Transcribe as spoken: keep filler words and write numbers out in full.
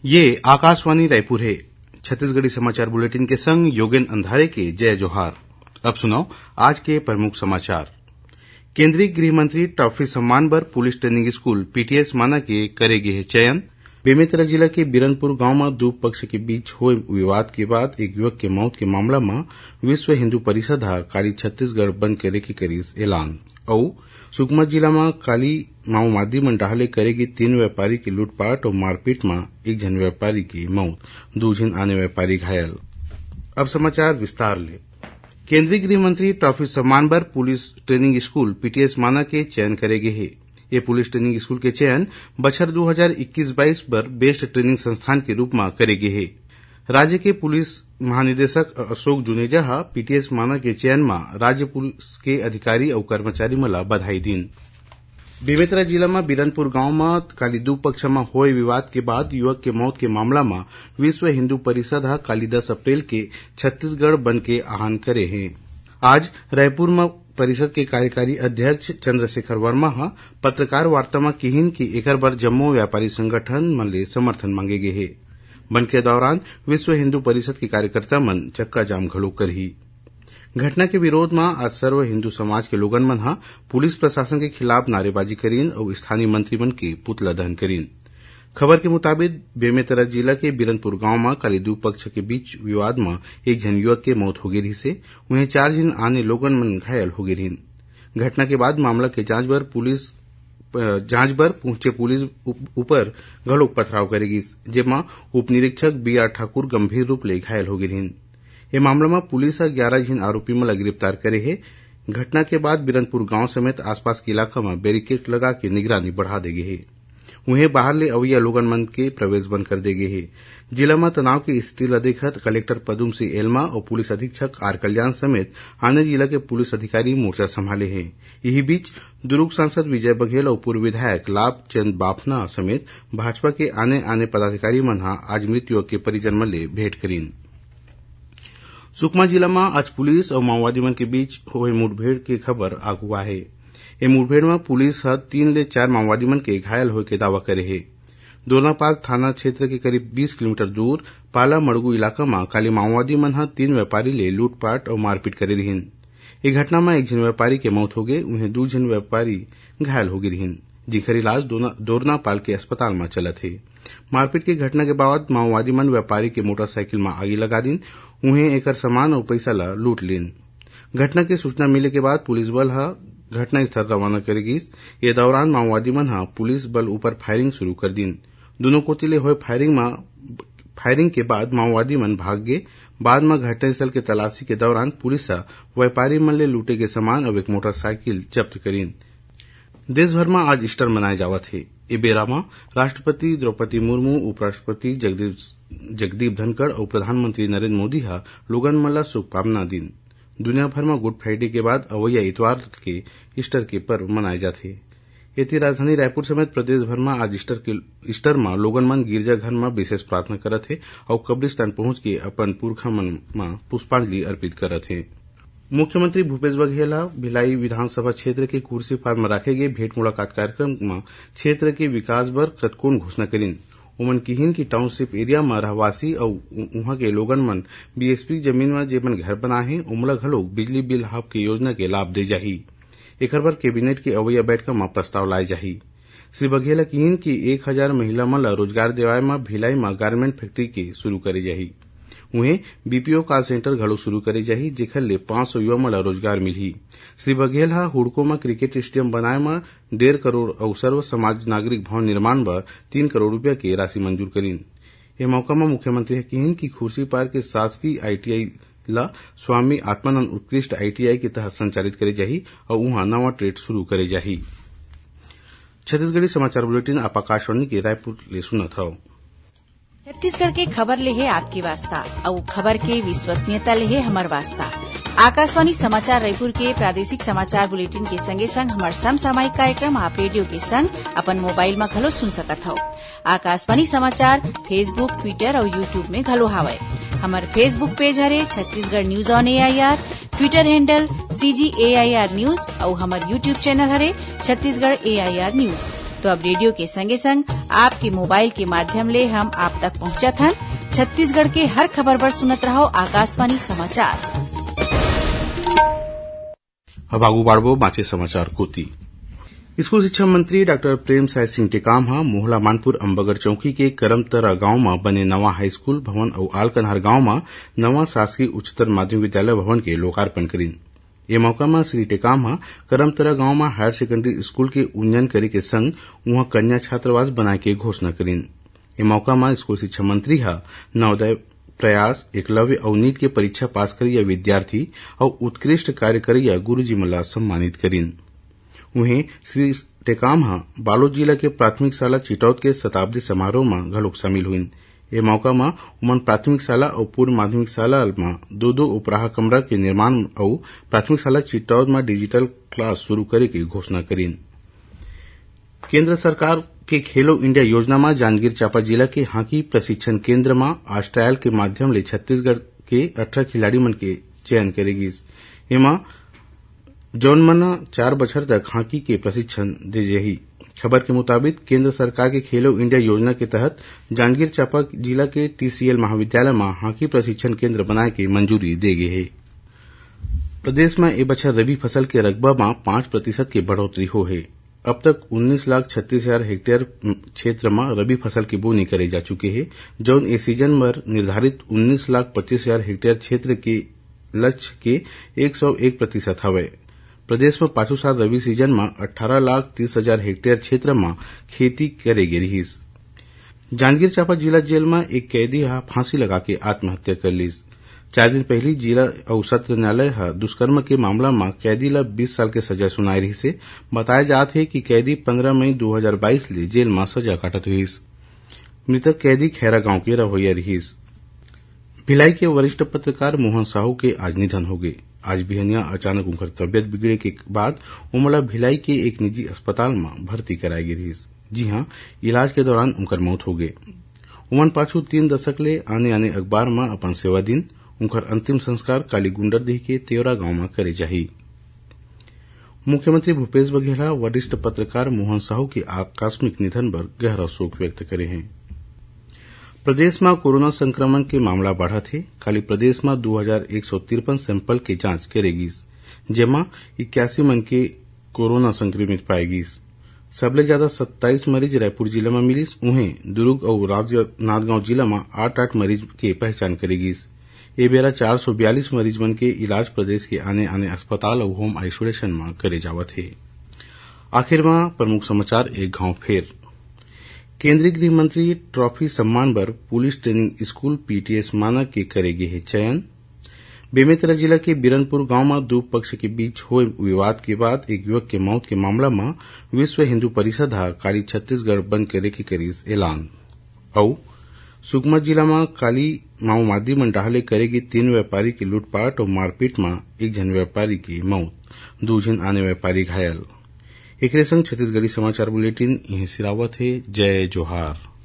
ये आकाशवाणी रायपुर हे। छत्तीसगढ़ी समाचार बुलेटिन के संग योगेन अंधारे के जय जोहार। अब सुनव आज के प्रमुख समाचार। केंद्रीय गृह मंत्री ट्रॉफी सम्मान बर पुलिस ट्रेनिंग स्कूल, पीटीएस, माना के करे गे हे चयन। बेमेतरा जिला के बिरनपुर गांव म दू पक्ष के बीच होए विवाद के बाद एक युवक के मौत के मामला म विश्व हिंदू परिषद ह काली छत्तीसगढ़ बंद करे के करिस ऐलान। अउ सुकमा जिला म काली माओवादी मन डहार ले करे गे तीन व्यापारी के लूटपाट अउ मारपीट म एक झन व्यापारी के मौत, दू झन आने व्यापारी घायल। अब समाचार विस्तार ले। केंद्रीय गृह मंत्री ट्रॉफी सम्मान बर पुलिस ट्रेनिंग स्कूल, पीटीएस, माना के चयन करे गे हे। ये पुलिस ट्रेनिंग स्कूल के चयन बछर दू हजार इक्कीस बाईस बर बेस्ट ट्रेनिंग संस्थान के रूप म करे गे हे। राज्य के पुलिस महानिदेशक अशोक जुनेजा ह पीटीएस माना के चयन म राज्य पुलिस के अधिकारी अउ कर्मचारी मन ल बधाई दीन। बेमेतरा जिला म बिरनपुर गांव म काली दू पक्ष म होए विवाद के बाद युवक के मौत के मामला म विश्व हिंदू परिषद ह काली दस अप्रैल के छत्तीसगढ़ बंद के आह्वान करे हे। आज रायपुर म परिषद के कार्यकारी अध्यक्ष चंद्रशेखर वर्मा ह पत्रकार वार्ता म किहिन कि एकर बर जम्मो व्यापारी संगठन मन ले समर्थन मांगे गे हे। बंद के दौरान विश्व हिंदू परिषद के कार्यकर्ता मन चक्का जाम घलो करही। घटना के विरोध म आज सर्व हिंदू समाज के लोगन मन ह पुलिस प्रशासन के खिलाफ नारेबाजी करीन अउ स्थानीय मंत्री मन के पुतला दहन करीन। खबर के मुताबिक, बेमेतरा जिला के बिरनपुर गांव म काली दू पक्ष के बीच विवाद म एक झन युवक के मौत होगे रिहिस हे, उहें चार झन आने लोगन मन घायल होगे रिहिन। घटना के बाद मामला के जांच बर पुलिस, अ, जांच बर पहुंचे पुलिस उप-, ऊपर घलोक पथराव करे गिस, जेमा उप निरीक्षक बी आर ठाकुर गंभीर रूप ले घायल होगे रिहिन। ए मामला म पुलिस ह ग्यारह झिन आरोपी मन ल गिरफ्तार करे हे। घटना के बाद बिरनपुर गांव समेत आसपास के इलाका म बैरिकेड लगा के निगरानी बढ़ा दे गे हे। उहें, बाहर ले अवइया लोगन मन के प्रवेश बंद कर दे गे हे। जिला म तनाव के स्थिति ल देखत कलेक्टर पदुम सिंह एलमा अउ पुलिस अधीक्षक आर कल्याण समेत आने जिला के पुलिस अधिकारी मोर्चा संभाले हे। इही बीच, दुरूग सांसद विजय बघेल अउ पूर्व विधायक लाभ चंद बाफना समेत भाजपा के आने-आने पदाधिकारी मन ह आज मृत युवक के परिजन मन ले भेंट करीन। सुकमा जिला म आज पुलिस अउ माओवादी मन के बीच होए मुठभेड़ के खबर आगू आहे। ए मुठभेड़ म पुलिस ह तीन ले चार माओवादी मन के घायल होए के दावा करे हे। दोरनापाल थाना क्षेत्र के करीब बीस किलोमीटर दूर पाला मड़गू इलाका म काली माओवादी मन ह तीन व्यापारी ले लूटपाट अउ मारपीट करे रिहिन। ए घटना म एक झन व्यापारी के मौत होगे, उहें दू झन व्यापारी घायल होगे रिहिन, जिखर इलाज दोना-, दोरनापाल के अस्पताल म चलत हे। मारपीट के घटना के बाद माओवादी मन व्यापारी के मोटरसाइकिल म आगी लगा दीन, उहें एकर सामान अउ पइसा ल लूट लीन। घटना के सूचना मिले के बाद पुलिस बल ह घटनास्थल रवाना करे गिस। ये दौरान माओवादी मन ह पुलिस बल ऊपर फायरिंग शुरू कर दीन। दूनों कोति ले होए फायरिंग म, फायरिंग के बाद माओवादी मन भाग गे। बाद म घटनास्थल के तलाशी के दौरान पुलिस ह व्यापारी मन ले लूटे गे सामान अउ एक मोटरसाइकिल जब्त करीन। देश भर म आज ईस्टर मनाए जावत हे। ए बेरा म राष्ट्रपति द्रौपदी मुर्मू, उपराष्ट्रपति जगदीप, जगदीप धनखड़ अउ प्रधानमंत्री नरेंद्र मोदी ह लोगन मन ल शुभकामना दीन। दुनिया भर म गुड फ्राइडे के बाद अवइया इतवार के ईस्टर के पर्व मनाए जाथे। एती राजधानी रायपुर समेत प्रदेश भर म आज ईस्टर के, ईस्टर म लोगन मन गिरजाघर म विशेष प्रार्थना करत हे अउ कब्रिस्तान पहुंच के अपन पुरखा मन म पुष्पांजलि अर्पित करत हे। मुख्यमंत्री भूपेश बघेल ह भिलाई विधानसभा क्षेत्र के कुर्सीपार म राखे गे भेंट मुलाकात कार्यक्रम म क्षेत्र के विकास बर कतकोन घोषणा करीन। ओमन किहिन कि टाउनशिप एरिया म रहवासी अउ उ-, उहां के लोगन मन बीएसपी जमीन म जेमन घर बनाए हे, ओमला घलो बिजली बिल हाफ के योजना के लाभ दे जाही। एखर बर कैबिनेट के अवइया बैठका म प्रस्ताव लाए जाही। श्री बघेल ह किहिन कि एक हजार महिला मन ल रोजगार देवाए म भिलाई म गारमेंट फैक्ट्री के शुरू करे जाही। उहें, बीपीओ कॉल सेंटर घलो शुरू करे जाही, जेखर ले पाँच सौ युवा मन ल रोजगार मिलही। श्री बघेल ह हुड़को म क्रिकेट स्टेडियम बनाए म डेढ़ करोड़ अउ सर्व समाज नागरिक भवन निर्माण बर तीन करोड़ रुपया के राशि मंजूर करीन। ए मौका म मुख्यमंत्री ह किहिन कि खुर्सीपार के शासकीय आईटीआई ल स्वामी आत्मानंद उत्कृष्ट आईटीआई के तहत संचालित करे जाही अउ उहां नवा ट्रेड शुरू करे जाही। छत्तीसगढ़ी समाचार बुलेटिन आप आकाशवाणी के रायपुर ले सुनत हव। छत्तीसगढ़ के खबर ले हे आपके वास्ता, अउ खबर के विश्वसनीयता ले हे हमर वास्ता। आकाशवाणी समाचार रायपुर के प्रादेशिक समाचार बुलेटिन के संगे संग हमर समसामयिक कार्यक्रम आप रेडियो के संग अपन मोबाइल म घलो सुन सकत हव। आकाशवाणी समाचार Facebook, Twitter अउ YouTube में घलो हावय। हमर Facebook पेज हरे Chhattisgarh news on AIR, Twitter handle CG AIR news अउ हमर YouTube चैनल हरे छत्तीसगढ़ एआईआर न्यूज। तो अब रेडियो के संगे संग आपके मोबाइल के माध्यम ले हम आप तक पहुंचत हन। छत्तीसगढ़ के हर खबर बर सुनत रहो आकाशवाणी समाचार। अब आगू बाढ़बो बांचे समाचार कोति। स्कूल शिक्षा मंत्री डॉक्टर प्रेमसाय सिंह टेकाम ह मोहला मानपुर अम्बागढ़ चौकी के करमतरा गांव म बने नवा हाईस्कूल भवन अउ आलकनहार गांव म नवा शासकीय उच्चतर माध्यमिक विद्यालय भवन के लोकार्पण करिन। ए मौका म श्री टेकाम ह करमतरा गांव म हायर सेकेंडरी स्कूल के उन्नयन करे के संग उहां कन्या छात्रावास बनाए के घोषणा करिन। ए मौका म स्कूल शिक्षा मंत्री ह नवोदय, प्रयास, एकलव्य अउ नीट के परीक्षा पास करइया विद्यार्थी अउ उत्कृष्ट कार्य करइया गुरुजी मन ला सम्मानित करिन। उहें, श्री टेकाम ह बालोद जिला के प्राथमिक शाला चिटौद के शताब्दी समारोह म घलोक शामिल हुइन। ए मौका म उमन प्राथमिक शाला अउ पूर्व माध्यमिक शाला म दो-दो उपराहा कमरा के निर्माण अउ प्राथमिक शाला चिटौद म डिजिटल क्लास शुरू करे के घोषणा करिन। केंद्र सरकार के खेलो इंडिया योजना म जांजगीर चांपा जिला के हॉकी प्रशिक्षण केंद्र म आज ट्रायल के माध्यम ले छत्तीसगढ़ के अठारह खिलाड़ी मन के चयन करे गिस। एमा जौन मन चार बछर तक हॉकी के प्रशिक्षण दे जाही। खबर के मुताबिक, केंद्र सरकार के खेलो इंडिया योजना के तहत जांजगीर चांपा जिला के टीसीएल महाविद्यालय म हॉकी प्रशिक्षण केंद्र बनाए के मंजूरी दे गे हे। प्रदेश म ए बछर रबी फसल के रकबा म पाँच प्रतिशत के बढ़ोतरी हो हे। अब तक उन्नीस लाख छत्तीस हजार हेक्टेयर क्षेत्र म रबी फसल के बोनी करे जा चुके हे, जौन ए सीजन बर निर्धारित उन्नीस लाख पच्चीस हजार हेक्टेयर क्षेत्र के लक्ष्य के एक सौ एक प्रतिशत हवय। प्रदेश म पाछू साल रबी सीजन म अट्ठारह लाख तीस हजार हेक्टेयर क्षेत्र म खेती करे गे रिहिस। जांजगीर चांपा जिला जेल म एक कैदी ह फांसी लगा के आत्महत्या कर लिस। चार दिन पहिली जिला अउ सत्र न्यायालय ह दुष्कर्म के मामला म कैदी ल बीस साल के सजा सुनाए रिहिस हे। बताए जात हे कि कैदी पंद्रह मई दो हजार बाईस ले जेल म सजा काटत रिहिस। मृतक कैदी खैरा गांव के रहवइया रिहिस। भिलाई के वरिष्ठ पत्रकार मोहन साहू के आज निधन होगे। आज बिहनिया अचानक उनकर तबियत बिगड़े के बाद ओमन ला भिलाई के एक निजी अस्पताल म भर्ती कराए गे रिहिस, जिहां इलाज के दौरान उनकर मौत होगे। ओमन पाछू तीन दशक ले आने-आने अखबार म अपन सेवा दिन। उनकर अंतिम संस्कार काली गुंडरदेही के तेवरा गांव म करे जाही। मुख्यमंत्री भूपेश बघेल ह वरिष्ठ पत्रकार मोहन साहू के आकस्मिक निधन बर गहरा शोक व्यक्त करे हे। प्रदेश म कोरोना संक्रमण के मामला बढ़त हे। काली प्रदेश म दो हजार एक सौ तिरपन सैंपल के जांच करे गिस, जेमा इक्यासी मन के कोरोना संक्रमित पाए गिस। सबले ज्यादा सत्ताईस मरीज रायपुर जिला म मिलिस, उहें दुर्ग अउ राजनांदगांव जिला म आठ-आठ मरीज के पहचान करे गिस। ए बेरा चार सौ बयालीस मरीज मन के इलाज प्रदेश के आने-आने अस्पताल अउ होम आइसोलेशन म करे जावत हे। आखिर म प्रमुख समाचार एक घांव फेर। केंद्रीय गृह मंत्री ट्रॉफी सम्मान बर पुलिस ट्रेनिंग स्कूल, पीटीएस माना के करे गे हे चयन। बेमेतरा जिला के बिरनपुर गांव म दू पक्ष के बीच होए विवाद के बाद एक युवक के मौत के मामला म विश्व हिंदू परिषद ह काली छत्तीसगढ़ बंद करे के करिस ऐलान। अउ सुकमा जिला म काली माओवादी मन डहार ले करे गे तीन व्यापारी के लूटपाट अउ मारपीट म एक झन व्यापारी के मौत, दू झन आने व्यापारी घायल। एकरे संग छत्तीसगढ़ी समाचार बुलेटिन इहें सिरावत हे। जय जोहार।